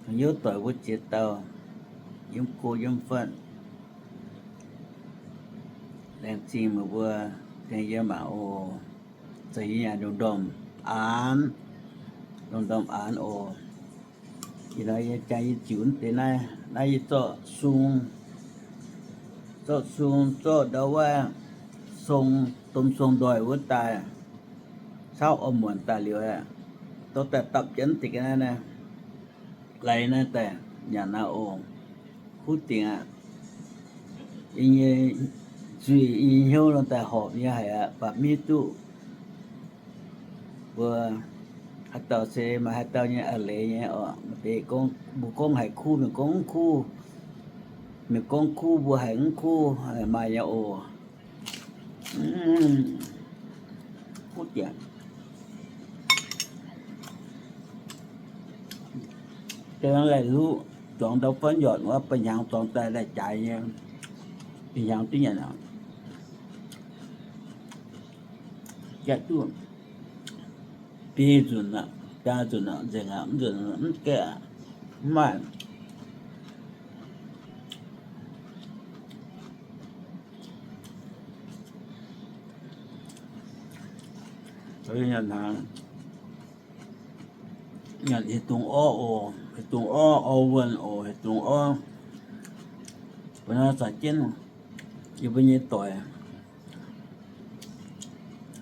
Hnyouv doic mbuo ziex dauh, yiem go yiem fatv, laengz zingh meih mbuo tengx yie mangc oc. Za'gengh yaac ndongc ndorm aanx, ndongc ndorm aanx oc. Ih hnoi yie jangx yie ziux deix naaiv, naaiv yie zorqv sung, zorqv sung zorqv ndau wuov song, domh song ndoih wuov daaih, cauv orv muonc daaih liuz aeqv, dorh daaih dapv jienv deix ga'naaiv naaiv, lai naaiv daaih nyanc naaiv oc. Kuv dingc aqv. Yie nyei nzuih, yie nyei hnyouv nor daaih horpc nyei haic aqv, baac mv hiuv duqv mbuo haaix dauh se maaih haaix dauh nyei a'leiz nyei oc. Maaih deix gorngv, mbuo gorngv haiz kuv, mienh gorngv mv kuv, mienh gorngv kuv, mbuo haiz mv kuv, maaih nyei oc. Kuv dingc. Laih luqv zuangx ndau fun yaac wuov, ba'hnyangx zuangx daaih laih jaaix nyei, ba'hnyangx duqv nyanc aqv. Jaaix duqv biei nzunc aqv, biaa nzunc aqv, nzengc aqv, mv nzunc mv gaeqv aqv, mv maaih. Nyanc haaix dungz orv oc, haaix dungz orv, orv wuonh oc, haaix dungz orv. Mbuo nor zanc jienv yie mbuo nyei doic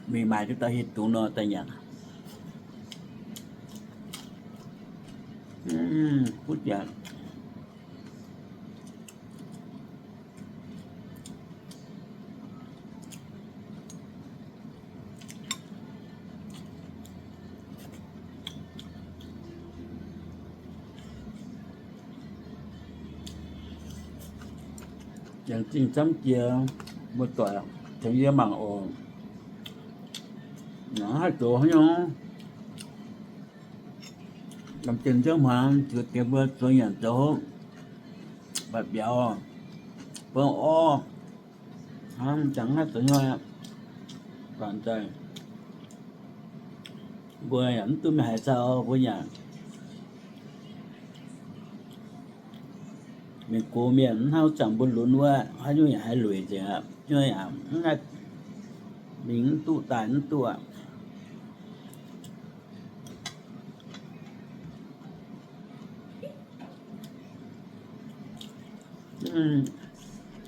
mingh maaic duqv dauh hieh dungz nor daaih nyanc. Kuv dingc. Laengz zingh camv jiex muoz-doic tengx yie mangc oc. Naaiv haih zoux haaix nyungc? Gamh nziex nzengc hmuangx, ziux diex mbuo zoux nyanc zoux hopv, mbatc mbiauz, bung orv, hnangv jangx haih zoux nyei, baac nzengc mbuo yaac mv duqv mingh haaix cau, mbuo yaac mingh gox mienh mv hnangv zanc mbuo lunx wuov, haaix nyungc yaac haih lueic nzengc aqv. Nyungc yaac mv haih mingh mv duqv daaih mv duqv aqv.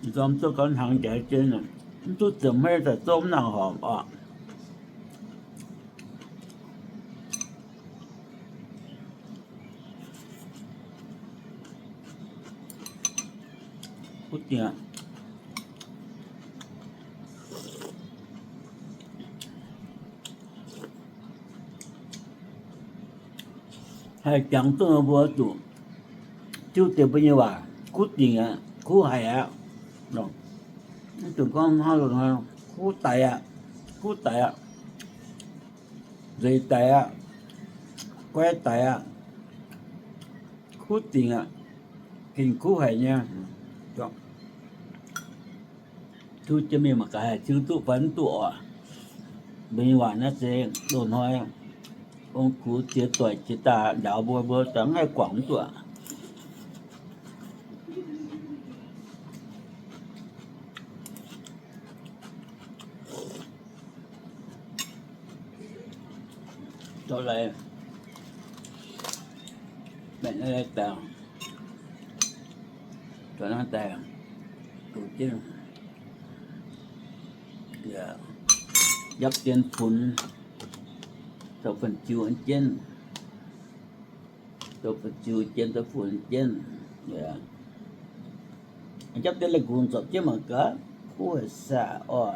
Nzormc zouv gau hnaangx njaix jienv, mv duqv ziepc hmeiv daaih zouv mv nangc horpc oc. Kuv dingc. Haih jangx duqv mbuo zuqc diuv deix mbuo nyei waac, kuv dingc aqv, kuv haic aqv. Mv dungx gorngv hnangv loz-hnoi kuv daic aqv, kuv daic aqv, nzeix daic aqv, guaiv daic aqv, kuv dingc aqv, gengh kuv haic nyei. Duqv jienv mingh mangc gaax haih ziux duqv fai mv duqv oc. Mbuo nyei waac naaiv se loz-hnoi ong-gux ziex doic jiex daaih njaaux mbuo, mbuo zungv haih guangc mv duqv. Zoux leiz, baeqc naaiv daaih, zoux naaiv daaih, duqv jienv, yapv dien funx, zoux fun-ziu jienv, zoux fun-ziu jienv, zoux funx jienv. Japv deix leiz-nqunc zorpc jienv mangc gaax, kuv haic saac oc.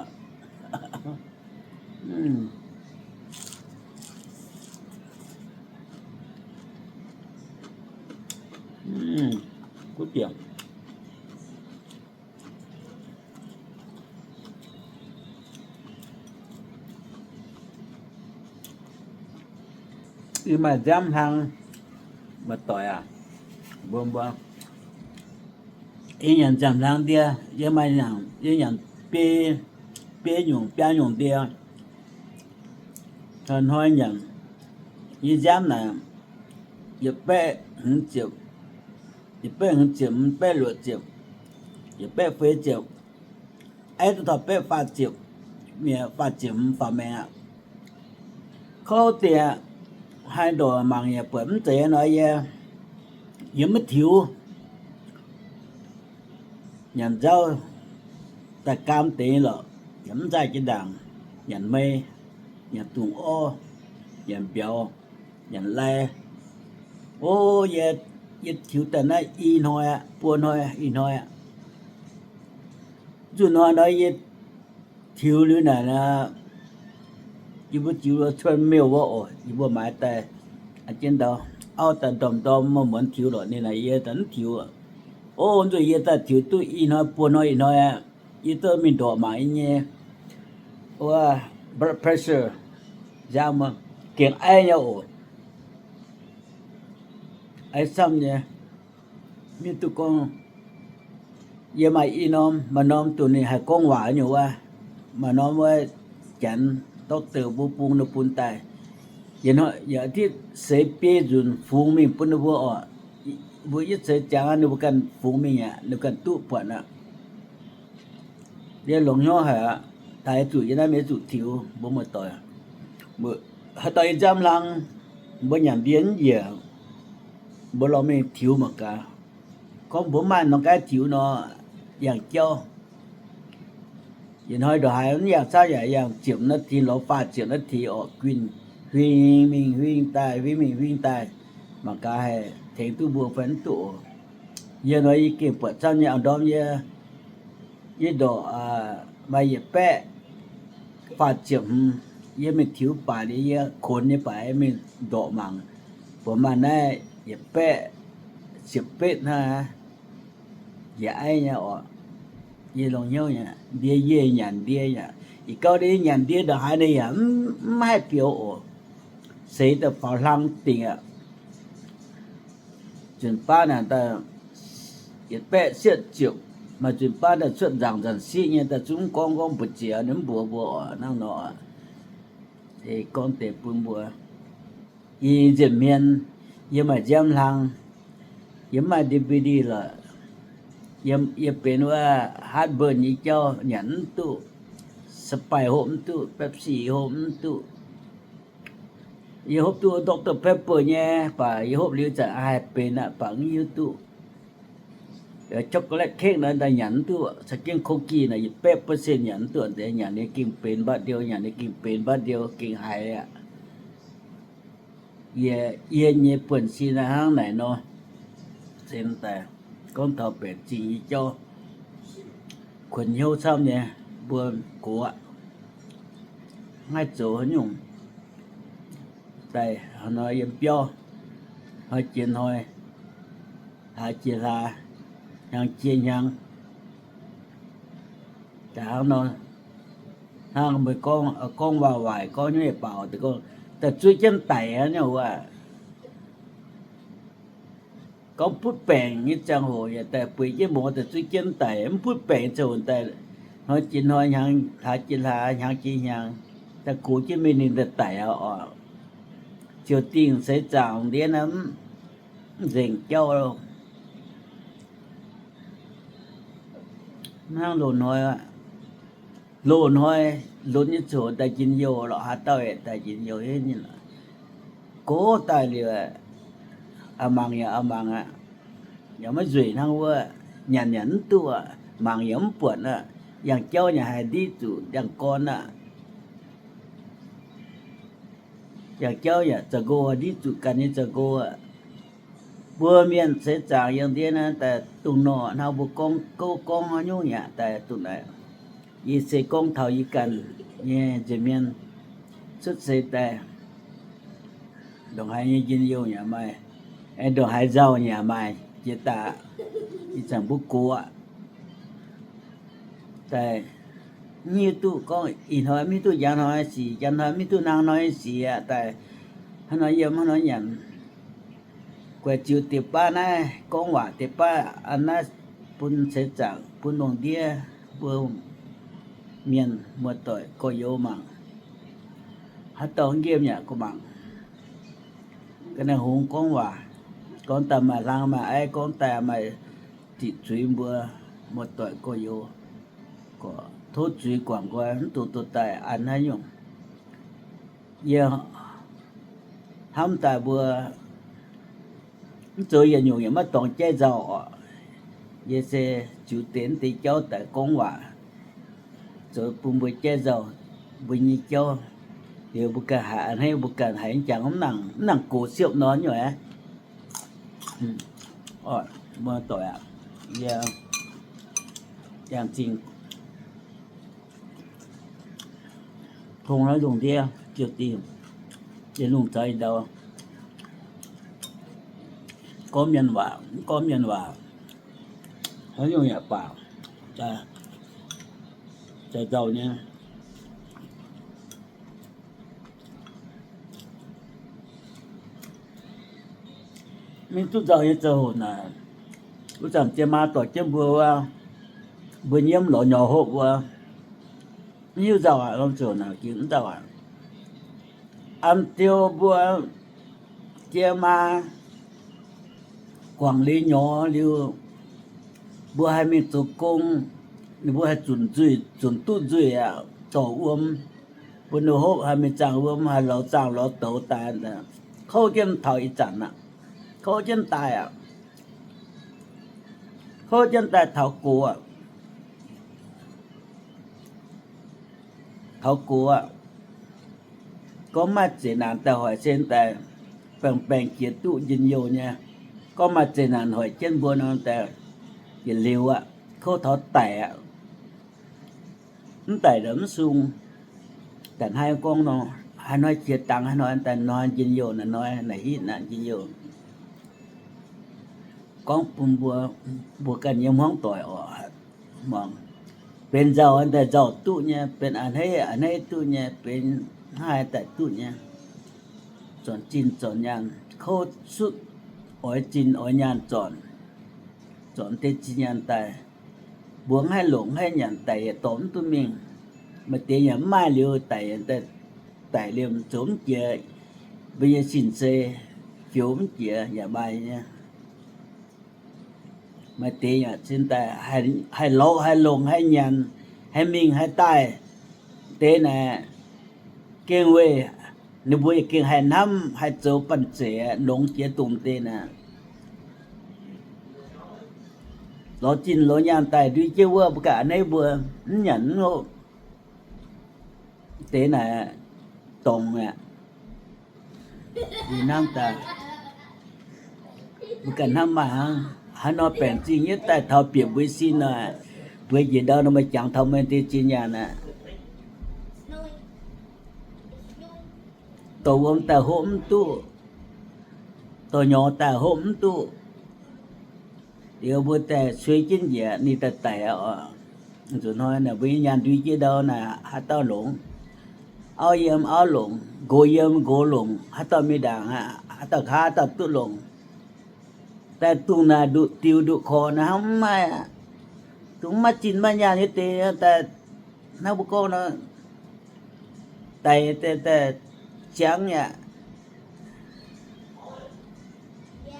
Kuv dingc. Yie maaih nziaamv hlang, muoz-doic aac, mbuo mbuo, yie nyanc nziaamv hlang ndie, yie maaih nyanc, yie nyanc biei, biei nyungc biaa nyungc ndie. Hnoi-hnoi nyanc, yie nziaamv naaic yietc baeqv hmz ziepc yietc baeqv hmz ziepc, baeqv luoqc ziepc, yietc baeqv feix ziepc, aiv duqv taux baeqv faah ziepc, mienh faah ziepc hmz faaux maengx aqv. Kouv deix aqv. Haaix ndorqc mangc yaac buatc mv zeiz nor yie, yie maiv tiux. Nyanc nzauv daaih gaam deix lorqc, yaac mv nzaaih jiex ndaangc, nyanc hmei, nyanc dungz orv, nyanc mbiauz, nyanc lai. O, yie, yie tiux daaih naaiv i hnoi aqv, buo hnoi, i hnoi aqv. Nzunc hnoi nor yie tiux liuz naaic, yie mbuo ziux cuotv meuh wuov oc, yie mbuo maaiz daaih, jienv ndau, auv daaih ndorm-ndorm muonz tiux lorqc, ninh naaic yie daaih mv tiux. O, nzunc yie daaih tiux duqv i hnoi buo hnoi ih hnoi aqv. Yie duqv mingh ndorqc mangc yie nyei wuov blood pressure, nziaamv, gengh aiv nyei oc. Aiv camv nyei. Mv hiuv duqv gorngv, yie maaih i norm, maaih norm dongh ninh haih gorngv waac nyei wuov, maaih norm wuov janx doctor mbuo bung ninh bun daaih. Yie hnoi yaac ditv seix biei nzunc fungx mingh bun ninh mbuo oc. Mbuo yietv seix jangx ninh mbuo ganh fungx mingh aqv, ninh ganh duqv buatc aqv. Yie longx hnyouv haic aqv. Daaih zuqc yie naaiv mienh zuqc tiux, mbuo muoz-doic. Haaix dauh yie nziaamv hlang, mbuo nyanc ndie mv njiec, mbuo lorz mingh tiux mangc gaax. Gorngv mbuo mv maaih norm gaeqv tiux nor, yangh jauv. Yietc hnoi ndongc haaix mv yangh camv yaac yangh ziepc นาที lorz faah ziepc นาที orqc, guinh huing mingh huing daaih, huing mingh huing daaih, mangc gaax haih tengx duqv mbuo fai mv duqv oc. Yie hnoi yie gengh buatc camv nyei, a'ndorm yie, yie ndorqc maaih yietc baeqv faah ziepc hmz, yie mingh tiux baac liuz yie konx nyei baac yie mingh ndorqc mangc, buatc maaih naaiv yietc baeqv ziepc betv hnangv aqv. Njiec aiv nyei oc. Yie longx hnyouv nyei, ndie yie nyanc ndie yaac, ih gauh ndie nyanc ndie ndongc haaix ninh yaac mv haih biouz oc. Seix daaih faaux hlang dingc aqv. Nzunc baav naaic daaih yietc baeqv sietv ziepc, maaih nzunc baav daaih cuotv nzaangc nzanc siqv nyei, daaih zungv gorngv gorngv mbu'ziex ninh mv mbuox mbuo oc, hnangv nor. Gorngv deix bun mbuo, yie nzemc hmien, yie maaih nziaamv hlang, yie mv maaih D V D lorqc. Yie benx wuov heartburn nyei jauv, nyanc mv duqv, Sprite hopv mv duqv, Pepsi hopv mv duqv. Yie hopv duqv Doctor Pepper nyei, baac yie hopv liuz zanc haih benx aqv, baac mv hiuv duqv. Chocolate cake naaiv daaih nyanc mv duqv, caux jienv cookie naaic yietc baeqv percent nyanc mv duqv, deix nyanc nyei gengh benx mbatv ndiou, nyanc nyei gengh benx mbatv ndiou, gengh haiz aqv. Yie, yie nyei buonv-sin naaiv hnangv naaic nor, se daaih gorngv taux baeqc zingh nyei jauv, kuonx hnyouv camv nyei, mbuo gox aqv. Maiv haih zoux haaix nyungc. Daaih hnoi yiem biauv, hnoi jiex hnoi, hlaax jiex hlaax, hnyangx jiex hnyangx. Daaih hnangv nor, hnangv meih gorngv, gorngv waac-waaic gorngv nyei baaux deix gorngv, daaih zuov jienv daic aqv nyei wuov. Gorngv butv baengc nyei ziangh hoc yaac daaih bueix jienv mbuox daaih zuov jienv daic, mv butv baengc ziangh hoc daaih hnoi jiex hnoi, hnyangx hlaax jiex hlaax, hnyangx jiex hnyangx, daaih gox jienv mingh ninh daaih daic aqv oc. Ziouc dingh seix zaangc ndiev naaiv mv nzengc jauv. Hnangv loz-hnoi, loz-hnoi lunx nyei ziouc daaih njien-youh lorqc, haaix dauh yaac daaih njien-youh nyei. Gox daaih liuz, a'mangc yaac a'mangc aqv, yaac maiv nzueic hnangv wuov, nyanc yaac mv duqv aqv, mangc yaac mv buatc aqv, yangh jauv yaac haiz ndiqv zuqc ndiangx-gorn aqv. Yangh jauv yaac za'nqo ndiqv zuqc ganh nyei za'nqo aqv. Mbuo mienh seix zaangc yiem ndiev naaiv daaih dongh nor hnangv mbuo gorngv gouv gorngv haaix nyungc yaac daaih dongh naaic. Yie se gorngv taux yie ganh nyei nza'hmien cuotv seix daaih, ndongc haaix nyei njien-youh yaac maaih, ndongc haaix nzauh yaac maaih, jiex daaih ih zanc mbuo gox aqv. Daaih mv hiuv duqv gorngv ih hnoi mv hiuv duqv njang hnoi sic, njang hnoi mv hiuv duqv nang hnoi sic aqv. Daaih hnangv nor yiem hnangv nor nyanc. Guaix ziux deix baav naaiv gorngv waac deix baav naaiv bun seix zaangc bun lungh ndiev mbuo mienh muoz-doic gorx-youz mangc. Haaix dauh nqemh yaac gorngv mangc. Ga'naaiv hngongx gorngv waac, Dorn daaih maaih hlang maaih aiv, gorngv daaih maaih ziqc zuiz mbuo muoz-doic gorx-youz, tov zuiz guangc nqoi, mv dungx duqv daaih an haaix nyungc. Yie hnamv daaih mbuo mv zoux yietc nyungc yaac maiv dorngx jaiv nzauh oc. Yie se ziux deix mv deix jauv daaih gorngv waac, zoux bun mbuo jaiv nzauh, mbuo nyei jauv. Liuz mbuo ganh haiz a'hneiv, mbuo ganh haiz jangx mv nangc gox siepv nor nyei aqv. Muoz-doic aac, yie yangh zingh tong naaiv lungh ndiev ziouc dingh, yie lungh zaux ndau, gorngv mienh waac, mv gorngv mienh waac, haaix nyungc yaac baac, zaaih nzauh nyei. Mingh duqv nzauh nyei ziangh hoc naaic, wuov zanc jiex maa dorh jienv mbuo wuov, mbuo nyiemv lorz nyorx hopv wuov, mv hiuv nzauh aqv. Lomh nzoh naaic gengh mv nzauh aqv. An diu mbuo jiex maa guangc liuz nyorx liuz, mbuo haih mingh zoux gong, ninh mbuo haih zunc nzuih, zunc duqv nzuih aqv, dorh wuom, bun ninh hopv haih mingh zaangh wuom, haih lorz zaangh lorz douz daaih, kouv jienv taux ih zanc aqv. Kouv jienv daaih aqv. Kouv jienv daaih taux gox aqv. Taux gox aqv. Gorngv maaih zeqc naanc daaih hoic se daaih baengh baengh jiex duqv njien-youh nyei. Gorngv maaih zeqc naanc hoic jienv mbuo nor daaih yietc liuz aqv. Kouv taux daic aqv. Mv daic ndongc mv sung. Daaih hnangv gorngv nor, haaix hnoi qiex dangx haaix hnoi daaih hnoi njien-youh naaic hnoi naaic hitv naaic njien-youh. Gorngv bun mbuo, mbuo ganh nyei hmuangv doic oc, muangx. Benx nzauh daaih nzauh duqv nyei, benx a'hneiv a'hneiv duqv nyei, benx hnangv haaix daaih duqv nyei. Zornc zinh zornc nyaanh, kouv sutv oix zinh oix nyaanh zornc, zornc deix zinh nyaanh daaih. Mbuo haih longc haih nyanc daic yietc dorh mv duqv mingh. Maaih deix yaac mv maaih liuz daic, daic liemh zoux mv jiex. Mbuo nyei sin se fioux mv jiex yaac maaih nyei. Maaih deix yaac cingx daaih haih lorqc haih longc haih nyanc, haih mingh haih daaih. Deix naaic gengh weih, ninh mbuo yaac gengh haih hnamv haih zoux banh zeic longx jiex dongh deix naaic. Lorz zinh lorz nyaanh daaih ndui jienv wuov, mbuo ganh a'hneiv mbuo mv nyanc mv hopv. Deix naaic dorngc aqv. Hnamv daaih, mbuo ganh hnamv maaih hnangv haaix nor baengc zingh nyei daaih taux bieqc mbuo sin nor, mbuo njiec ndau nor meih jangx taux meih deix zinh nyaanh aqv. Dorh wuom daaih hopv mv duqv, dorh nyorx daaih hopv mv duqv. Liuz mbuo daaih suei jienv njiec ninh daaih daic oc. Nzunc hnoi naaic mbuo nyei nyaanh ndui jienv ndau naaic haaix dauh longx? Auv yiem auv longx, nqox yiem nqox longx, haaix dauh mingh ndaangc aqv, haaix dauh nqa'haav haaix dauh duqv longx. Daaih dungh naaic nduqc diuc nduqc korc naaic hnangv mv maaih aqv. Dungh mv maaih zinh maaih nyaanh nyei deix daaih, hnangv mbuo gorngv nor, daic daaih, daaih ziangx yaac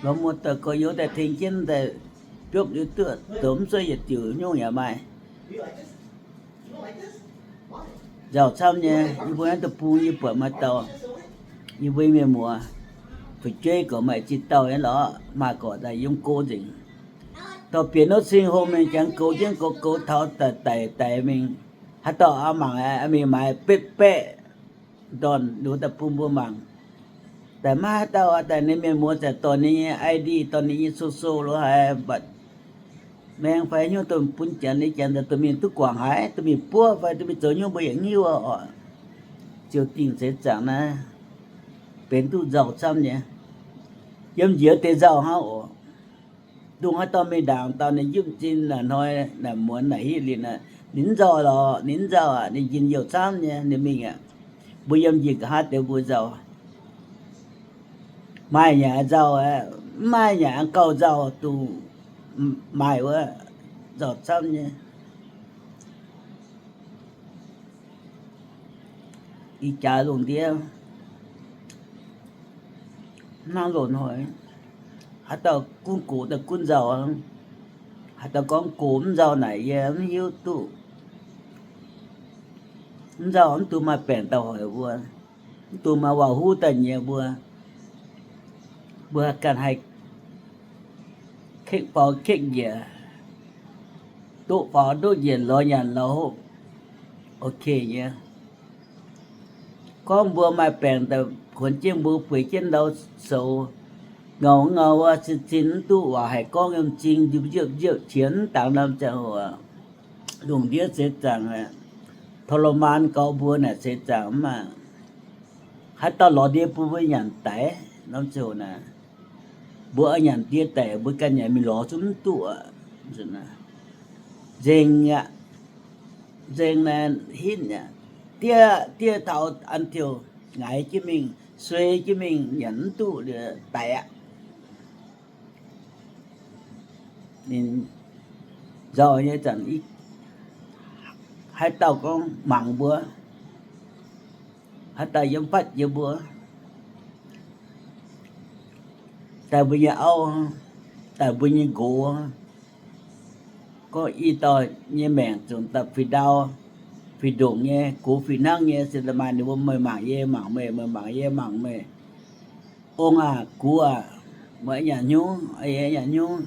lorz muoz-doic gorx-youz daaih tengx jienv daaih biopv liuz duqv zoux mv zuov yietc diuc nyungc yaac maaih. Nzauh camv nyei, yie mbuo naaiv deic-bung yie buatc maaih dauh, yie mbuo mienh muoz, fu'jueiv gorqv maaih zinh dauh nyei lorqc, maaih gorqv daaih yiem go nzengc. Dorh bieqc nor cing hlo mingh jangx goux jienv goux goux taux daic daic daic mingh. Haaix dauh aqv mangc mingh maaiz betv baeqv ndorn liuz daaih bun mbuo mangc. Daaih maiv haaix dauh daaih ninh mienh muoz zaqc dorh ninh nyei I D, dorh ninh nyei social lo haaix, mbatc maeng fai hnyouv dongh bun janx nyei janx daaih dorh mingh duqv guangc haaix, dorh mingh buov fai dorh mingh zoux hnyouv mbuo yaac mv hiuv oc. Ziouc dingh seix zaangc naaiv benx duqv nzauh camv nyei. Yiem njiec deix nzauh hnangv oc. Dongh haaix dauh mingh ndaangc dauh ninh njimv zinh naaic hnoi naaic muonz naaic hitv liuz naaic, ninh mv nzauh lorqc, ninh mv nzauh aqv, ninh njien-youh camv nyei, ninh mingh aqv. Mbuo yiem njiec nqa'haav deix mbuo nzauh. Maaih yaac nzauh aqv, mv maaih yaac gauh nzauh, dongh maaih wuov nzauh camv nyei. Ih jaax lungh ndiev hnangv loz-hnoi, haaix dauh gunv gox daaih gunv nzauh, haaix dauh gorngv gox mv nzauh naaic yie mv hiuv duqv. Mv nzauh mv dungx maaih baengc daaih hoic mbuo, mv dungx maaih waac-huv daaih nyiex mbuo. Mbuo ganh haih kekv faaux kekv njiec, ndoqv faaux ndoqv njiec, lorz nyanc lorz hopv, ok nyei. Gorngv mbuo maaih baengc daaih kuonx jienv mbuo, bueix jienv ndau soux, ngauh ngauh wuov, cin cin mv duqv waac haih gorngv yiem m'zing, nziepv nziepv qiex mv dangx norm ziangh hoc, lungh ndiev seix zaangc ทรมาน gaux mbuo naaic seix zaangc mv maaih. Haaix dauh lorz ndie bun mbuo nyanc daic norm ziangh hoc naaic, mbuo oix nyanc ndie daic mbuo ganh nyanc mingh lorz zungv mv duqv. Nzengc aqv. Nzengc naaic hinv aqv. Diev, diev taux an tiuc ngaix jienv mingh, suei jienv mingh, nyanc mv duqv liuz daic aqv. Ninh nzauh nyei zanc, haaix dauh gorngv mangc mbuo, haaix dauh yiem fatv jiex mbuo, daaih mbuo nyei auv, daaih mbuo nyei nqox, gorngv i dauh nyei maengc zungv daaih fih ndau, fih ndongc nyei, gox fih hnangv nyei, se da'maaih ninh mbuo meih mangc yie mangc meih, meih mangc yie mangc meih. Ong aac, gux aac, meih nyanc hnyouv, yie nyanc hnyouv,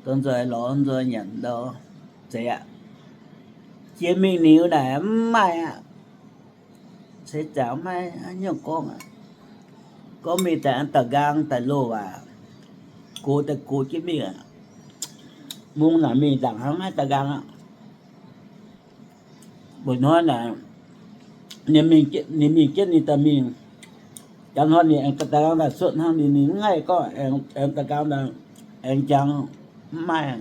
dorh nzoih lorz nzoih nyanc ndau, zeiz aqv. Jiex mingh liuz naaic mv maaih aqv. Seix zaangc mv maaih haaix nyungc gorngv aqv. Gorngv mingh daaih an da'nqaang daaih loz waac, gox daaih gox jienv mingh aqv. Mungh naaic mingh ndaangc hnangv naaiv da'nqaang aqv. Mbuo hnoi naaic, ninh mingh jienv ninh daaih mingh, jangx hnoi ninh aengx da'nqaang daaih cuotv hnangv, ninh mingh mv haih gorngv aengx da'nqaang daaih aengx jangx mv maaih.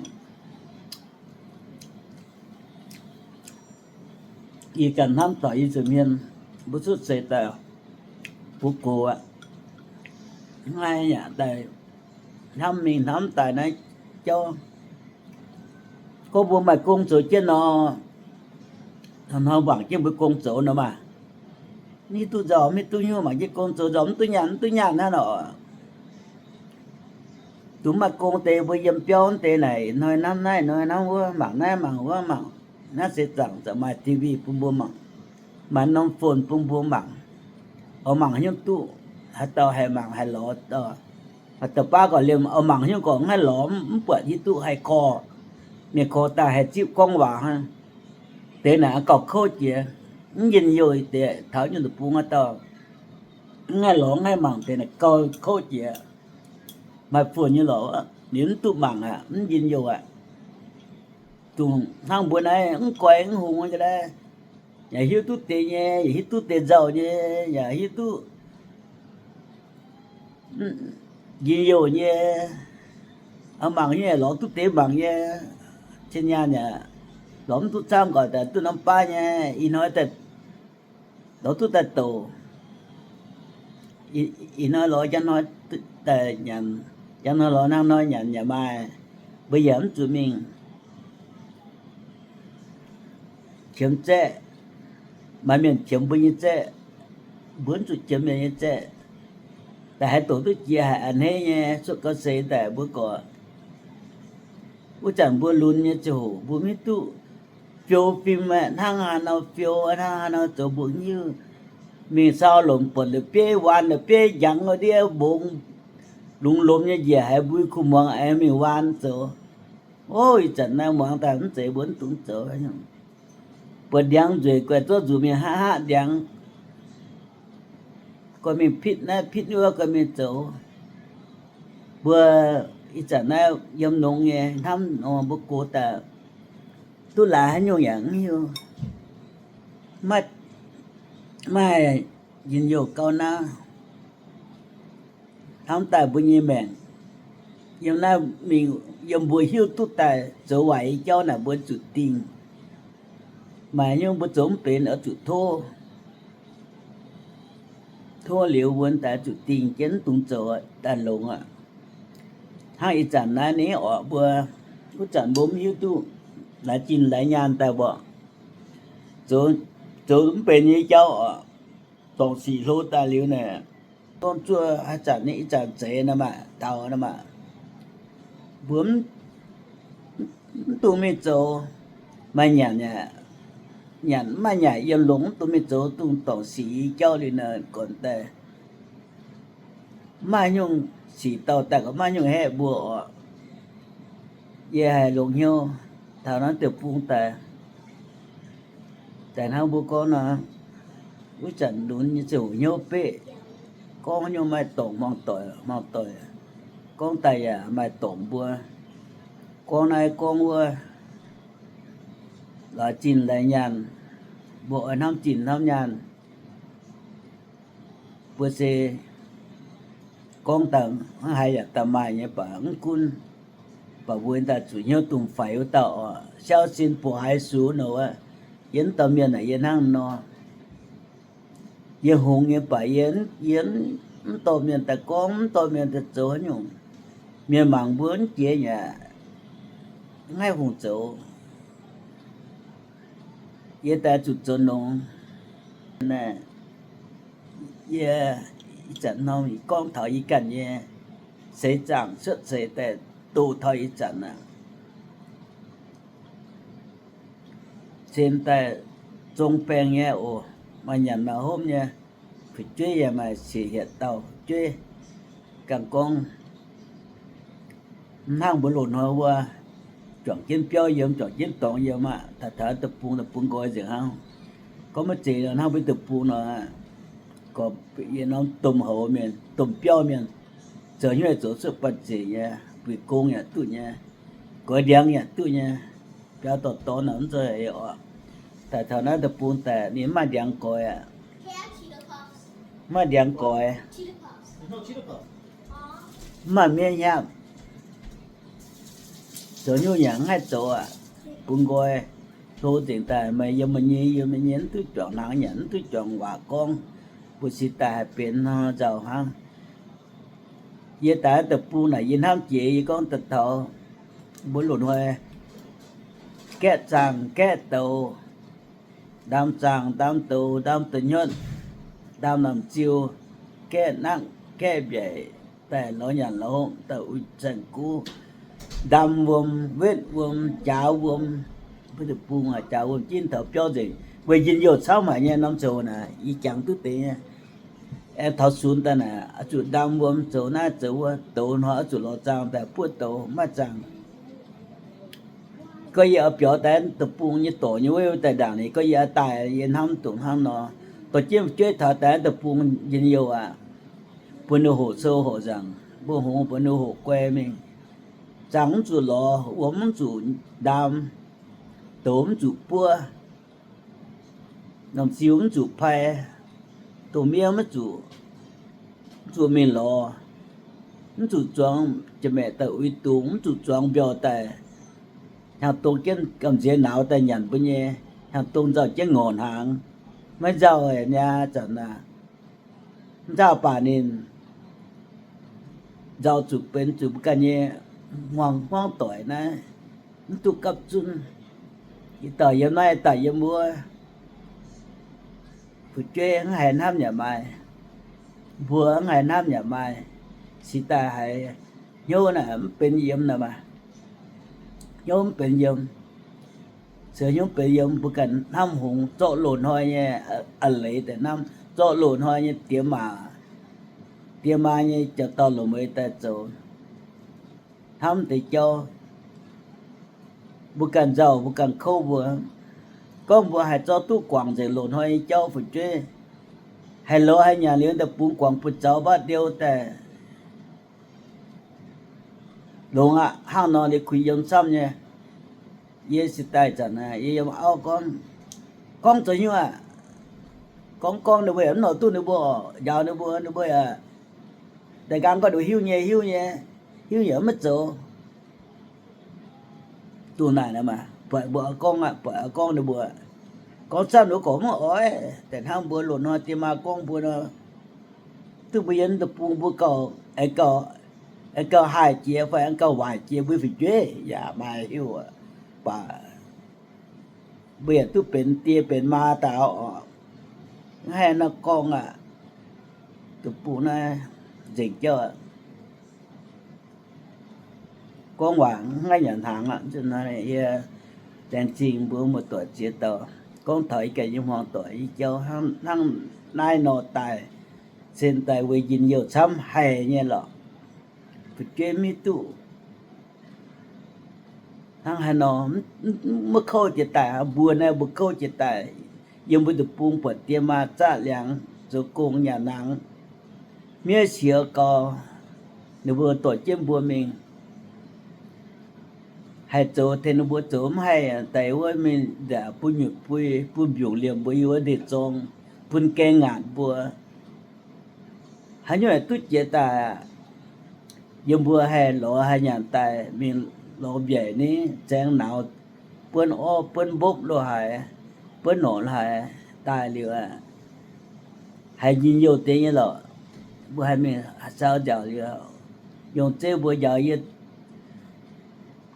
Yie ganh hnamv taux yie zuqc mienh mbuo cuotv seix daaih buoz gox aqv, mv haih yaac daaih hnamv mingh hnamv daaih naaiv jauv. Gorngv mbuo maaih gong zoux jienv nor, hnoi-hnoi mangc jienv mbuo gong zoux nor maah, mv hiuv duqv nzauh mv hiuv duqv hnyouv, mangc jienv gong zoux nzauh mv duqv nyaanh mv duqv nyaanh hnangv nor. Dongh maaih gong deix mbuo yiem biauv deix naaic, hnoi hnamv naaiv hnoi hnamv wuov, mangc naaiv mangc wuov, mangc naaiv seix zaangc zaqc maaih T V bun mbuo mangc, maaih norm phone bun mbuo mangc, oix mangc haaix nyungc duqv, haaix dauh haih mangc haih lorz, haaix dauh baav gorqv liemh oix mangc haaix nyungc gorqv mv haih lorz, mv buatc hiuv duqv haih korv, mienh korv daaih haih zipv gorngv waac hnangv. Deix naaic gauh kouv jiex, mv njien-youh deix taux nyungc deic-bung haaix dauh mv haih lorz mv haih mangc deix naaic gauh kouv jiex. Maaih phone nyei lorqc, ninh mv duqv mangc aqv, mv njien-youh aqv. Dongh hnangv mbuo naaiv mv goiv mv hungx nyei, yaac hiuv duqv deix nyei, yaac hiuv duqv deix nzauh nyei, yaac hiuv duqv njien-youh nyei, mangc nyei lorz duqv deix mangc nyei, cien nyaanh yaac lorz mv duqv camv, nqoi daaih duqv norm baav nyei, ih hnoi lorz duqv daaih douc, ih hnoi lorz njang hnoi daaih nyanc, njang hnoi lorz hnangv hnoi nyanc yaac maaih. Mbuo yaac mv zuqc mingh qiemx zaeqv, maaih mienh qiemx mbuo nyei zaeqv, mbuo mv zuqc qiemx mienh nyei zaeqv. Daaih haaix doqc duqv jiex haic a'hneiv nyei, cuotv gau seix daaih mbuo gorqv wuov zanc mbuo lunx nyei ziangh hoc mbuo mv hiuv duqv fiou fim hnangv haaix nor fiou, hnangv haaix nor zoux mbuo hiuv. Mingh sau lomc buatc la'bieiv waan la'bieiv njangx wuov ndiev mbongx lungz lomc nyei njiec haiz mbui kuh muangx aengx mingh waan zoux. Ov, ih zanc naaiv muangx daaih mv zeiz mbuo mv dungx zoux. Buatc ndiangx nzueic guaih zorqv nzuqc mingh haqv haqv ndiangx, guaih mingh pitv naaiv pitv wuov guaih mingh zoux. Mbuo ih zanc naaiv yiem longx nyei hnamv nor mbuo gox daaih duqv laaix haaix nyungc yaac mv hiuv. Maiv, maiv njien-youh gauh naaiv. Hnamv daaih mbuo nyei maengc yiem naaiv mingh, yiem mbuo hiuv duqv daaih zoux waaic nyei jauv naaic mbuo zuqc dingh. Maaih haaix nyungc mbuo zoux mv benx oix zuqc tov. Tov liuz mbuo daaih zuqc dingh jienv mv dungx zoux daaih longx aqv. Hnangv ih zanc naaiv ninh orqc mbuo, wuov zanc mbuo mv hiuv duqv laaix zinh laaix nyaanh daaih mborqv, zoux, zoux mv benx nyei jauv orqc. Dorngc sic hlo daaih liuz naaic, gorngv zuov haaix zanc ninh ih zanc zeix nor maah, taux nor maah, Mbuo mv dungx mingh zoux, maaih nyanc, nyanc mv maaih nyanc yiem longx, mv dungx mingh zoux dungz dorngc sic i jauv liuz nor, gornx daaih mv maaih nyungc sic dauh daaih, gorngv mv maaih nyungc haeqv mbuo orqc. Yie haiz longx hnyouv taux naaiv deic-bung daaih, daaih hnangv mbuo gorngv nor, wuov zanc lunx nyei ziouc hnyouv beqv, gorngv nyungc maaih dorngc hmuangx doic, hmuangx doic, gorngv daaih yaac maaih dorngc mbuo, gorngv naaiv gorngv wuov, lorz zinh lorz nyaanh, mbuo oix hnamv zinh hnamv nyaanh. Mbuo se gorngv daaih mv haiz yaac daaih maaih nyei baac mv gunv, baac mbuo daaih zuqc hnyouv dungx faix wuov dauh oc. Siau sin buoqc haiz sux nor wuov, yie mv dorh mienh naaic yie hnangv nor. Yie hngongx nyei baac yie, yie mv dorh mienh daaih gorngv, mv dorh mienh daaih zoux haaix nyungc. Mienh mangc mbuo mv jiex yaac mv haih hungh zoux. Yie daaih zuqc zoux nongx. Yie ih zanc nor gorngv taux yie ganh nyei seix zaangc cuotv seix daaih doqc taux ih zanc aqv. Cen daaih zong baengh nyei oc, maaih nyanc maaih hopv nyei, fu'jueiv yaac maaih siec hietc dauh fu'jueiv. Ganh gorngv mv hnangv mbuo loz-hnoi wuov, juangc jienv biauv yiem, juangc jienv dorngx yiem aqv. Taux taux deic-bung, deic-bung nqoi nzengc hnangv. Gorngv maiv zeiz hnangv mbuo deic-bung nor, gorngv yie norm domh houx mienh, domh biauv mienh, zoux hnyouv zoux cuotv banh zeic nyei, buic gong yaac duqv nyei, goix ndiangx yaac duqv nyei. Biauv dorh dorn naaic mv zeiz oc. Daaih taux naaiv deic-bung daaih ninh mv maaih ndiangx goix aqv. Mv maaih ndiangx goix, mv maaih miev hnyapv. Zoux nyungc yaac mv haih zoux aqv. Bungx nqoi, hlo nzengc daaih, meih yiem meih nyei, yiem meih nyei, mv duqv juangc hnaangx nyanc, mv duqv juangc waac gorngv, mbuo cingx daaih haih benx nor nzauh hnangv. Yie daaih deic-bung naaic yie hnamv jiex, yie gorngv daaih taux mbuo loz-hnoi gaeqv zaangh gaeqv douz, ndaam zaangh ndaam douz ndaam da'nyotv, ndaam namc ziu, gaeqv nakv gaeqv mbiaic, daaih lorz nyanc lorz hopv daaih uix zaeng guv, ndaam wuom, wetv wuom, jaaux wuom. Mbuo deic-bung jaax wuom jienv taux biauv nzengc, weic njien-youh camv haic nyei norm zoux naaic, yie jangx duqv deix nyei. Aengx taux sunx daaih naaic, oix zuqc ndaam wuom zoux naaiv zoux wuov, douz hnoi oix zuqc lorz zaangh daaih buov douz, maiv zaangh. Gorngv yie oix biaux daaih deic-bung nyei dorc nyei wuov daaih ndaangc, ninh gorngv yie oix daaih, yie hnamv dongh hnangv nor. Dorh jienv fu'jueiv taux daaih deic-bung njien-youh aqv. Bun ninh hoqc sou hoqc nzaangc, mbuo hngongx bun ninh hoqc guai mingh. Zaangh mv zuqc lorz, wuom mv zuqc ndaam, douz mv zuqc buov, norm ziu mv zuqc pai, dongh miev mv zuqc, mv zuqc mingh lorz, mv zuqc zuangx jiex maeqc daaih uix dungz, mv zuqc zuangx mbiauh daaih hnyangx-dongh jienv gamh nziex nauz daaih nyanc mbuo nyei, hnyangx-dongh nzauh jienv ngorc hnaangx. Maiv nzauh aqv, niaa zanc aac. Nzauh baac ninh nzauh zuqc benx zuqc mbuo ganh nyei hmuangv hmuangv doic naaiv, mv duqv gapv zunv. Ih dauh yiem naaiv, ih dauh yiem wuov. Fu'jueiv mv haiz hnamv yaac maaih, mbuo mv haiz hnamv yaac maaih, cingx daaih haiz hnyouv naaic mv benx yiem naaic maah. Hnyouv mv benx yiem. Se hnyouv benx yiem, mbuo ganh hnamv hngongx zorqv loz-hnoi nyei a'leiz daaih hnamv, zorqv loz-hnoi nyei diex maac, diex maa nyei jauv-dauh longc mueiz daaih zoux, hnamv deix jauv. Mbuo ganh nzauh, mbuo ganh kouv mbuo. Gorngv mbuo haih zorqv duqv guangc nzengc loz-hnoi nyei jauv fu'jueiv, haih lorz haih nyanc liuz daaih bungx guangc buoz-zaux mbatv ndiou daaih, longx aqv. Hnangv nor liuz kuh yiem camv nyei. Yie cingx daaih zanc naaic, yie yiem auv gorngv, gorngv zoux hnyouv aqv. Gorngv gorngv ninh mbuo yaac mv nor duqv ninh mbuo oc, njaaux ninh mbuo, ninh mbuo yaac daaih nqaang gorngv ninh mbuo hiuv nyei, hiuv nyei, hiuv yaac maiv zoux. Duqv naaic nor maah, buatc mbuo oix gorngv aqv, buatc oix gorngv ninh mbuo. Gorngv camv ninh mbuo gorngv mv oix, daaih hnangv mbuo loz-hnoi diex maa gorngv mbuo nor, duqv mbuo yiem deic-bung mbuo gauh, aengx gauh, aengx gauh haih jiex fai aengx gauh waaic jiex mbuo fu'jueiv yaac maaih hiuv baac mbuo yaac duqv benx diex benx maa daaih oc. Mv haih nor gorngv aqv. Deic-bung naaiv nzengc jauv aqv. gorngv waac mv haih nyanc hnaangx aqv. Yie laengz zingh mbuo muoz-doic ziex dauh gorngv taux yie ganh nyei hmuangx doic, yie jauv hnangv naaiv nor daaih, cin daaih weic njien-youh camv haic nyei lorqc. Fu'jueiv mv hiuv duqv hnangv haaix nor, maiv kouv jiex daaih, mbuo naaiv mbuo kouv jiex daaih. Yiem mbuo deic-bung buatc diex maa zaqv liangx zoux gong nyanc hnaangx, miev siex gau, ninh mbuo dorh jienv mbuo mingh haih zoux, tengx ninh mbuo zoux mv haih daaih wuov mingh nzac bun nyutc bui, bun mbiungc liemh mbuo yiem wuov ndeic-zorng, bun gaeng ngaatc mbuo. Haaix nyungc duqv jiex daaih, yiem mbuo haih lorz haih nyanc daaih mingh lorz mbiaec ni, zaeng nauz, buonv orv buonv mbopv lo haaix, buonv norqc lo haaix daaih liuz, haiz njien-youh deix nyei lorqc. Mbuo haih mingh sau nziaauc liuz, yungz zeiv mbuo njaaux yie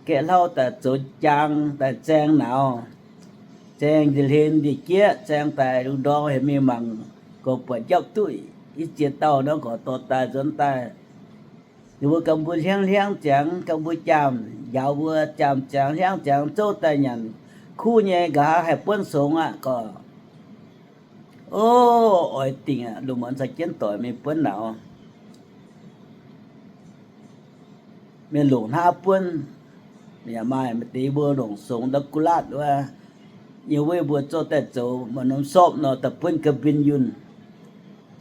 gaeqv hlauv daaih zoux jaang daaih zaeng nauz, zaeng nziex hlen nziex jieqv, zaeng daaih lungh ndorm heuc mingh mangc gorx buatc njapv duqv i ziex dauh nor, gorx dorh daaih nzuonx daaih. Ninh mbuo ganh mbuo hliangv hliangv ziangx, ganh mbuo jaamh njaaux mbuo jaamh ziangx hliangv ziangx zouv daaih nyanc kuv nyei, nqa'haav haih buonv songx aqv gorx. O, oix dingc aqv, lungh muonz caux jienv doic mingh buonv nauz. Mienh longc hnaav buonv, yaac maaih maaih deix mbuo longc songx ndau gu'laatv wuov, yiem weiv mbuo zorqv daaih zoux maaih norm sorpv nor daaih buonv ga'mbin yunh,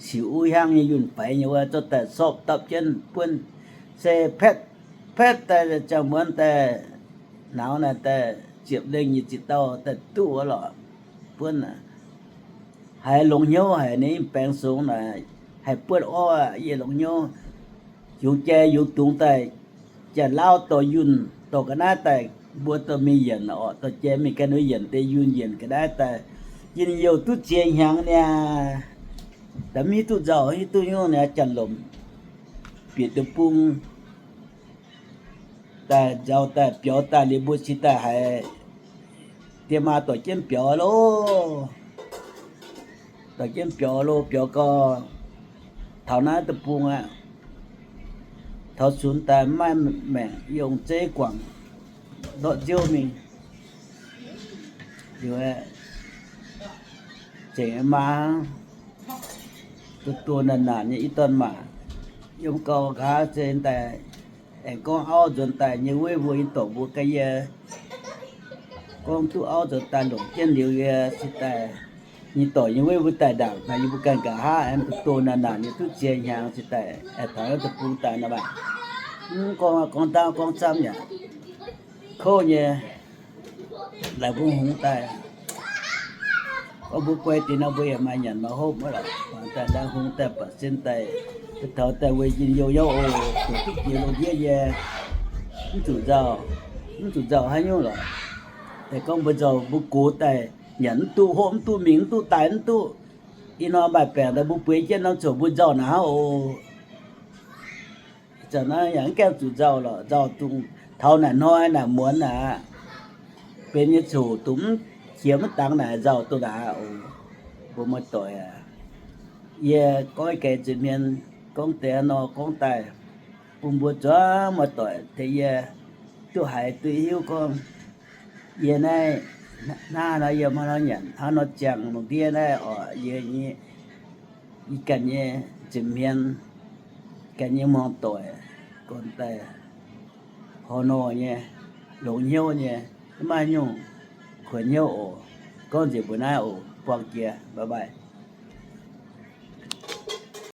sic uv hiaangv nyei yunh faix nyei wuov, zorqv daaih sorpv dapv jienv buonv, se paetv paetv daaih ziangh muonz daaih, nauz naaic daaih ziepc lengh nyic ziepc dauh daaih duqv wuov lorqc. Buonv haiz longx hnyouv haic, ninh baengx songx naaic haih buonv orv, yie longx hnyouv. Yungz jai yungz dungz daaih, Janx-Lauv dorh yunh dorh ga'naaiv daaih, mbuo dorh mingh yienc orqc, dorh jai mingh ganh nor yienc deix yunh, yienc ga'naaiv daaih, njien-youh duqv ziex hnyangx niaa. Da'mv hiuv duqv nzauh, hiuv duqv nyungc niaa, janx-lomc bieqc deic-bung daaih nzauh daaih biaux daaih liuz mbuo cingx daaih haiz diex maa dorh jienv biaux loh. Dorh jienv biaux loh, biaux gau, taux naaiv deic-bung aqv. Taux sunx daaih mv maaih maengc, yungz zeiv guangc ndortv nziouv mingh. Liuz, zengc maa, duqv duqv naanc naanc nyei i dorn maac, yiem gau nqa'haav se daaih aengx gorngv auv nzuonx daaih nyei weiv mbuo nyei dorc mbuo ga'yie gorngv duqv auv nzuonx daaih longc jienv liuz yie cingx daaih nyei dorc nyei weiv mbuo daaih ndaangc naaic yie mbuo ganh nqa'haav aengx duqv duqv naanc naanc nyei duqv ziex hnyangx cingx daaih aengx taux naaiv deic-bung daaih nor maah. Mv gorngv gorngv ndaauv gorngv camv yaac kouv nyei. Laaix mbuo hungx daaih, gorngv mbuo guai deix nor mbuo yaac maaih nyanc maaih hopv wuov lorqc. Daaih ndaang hungx daaih baac sin daaih, taux daaih weic njien-youh nyei oc, zuqc duqv jiex lungh ndiev nyei. Mv zuqc nzauh, mv zuqc nzauh haaix nyungc lorqc. Daaih gorngv mbuo nzauh mbuo gox daaih nyanc mv duqv, hopv mv duqv, mingh mv duqv, daaih mv duqv. Ih hnoi maaih baengc daaih mbuo bueix jienv norm coc mbuo nzauh naaic oc. Ih zanc naaiv yaac mv gaengh zuqc nzauh lorqc, nzauh dongh taux naaic hnoi naaic muonz aqv. Benx nyei coc dongh mv qiex mv dangx naaic nzauh dongh naaic oc. Mbuo muoz-doic aac, yie gorngv gaax nza'hmien gorngv deix nor gorngv daaih bun mbuo zuangx muoz-doic tengx yie duqv haiz duqv hiuv gorngv yie naaiv hnangv nor yiem hnangv nor nyanc hnangv nor ziangh lungh ndiev naaiv oc. Yie nyei, yie ganh nyei nza'hmien, ganh nyei hmuangv-doic, gorngv daaih horh nor nyei, longx hnyouv nyei, maiv maaih nyungc kuonx hnyouv oc. Gorngv nzengc mbuo naaiv oc. Buangh jiex, bye bye.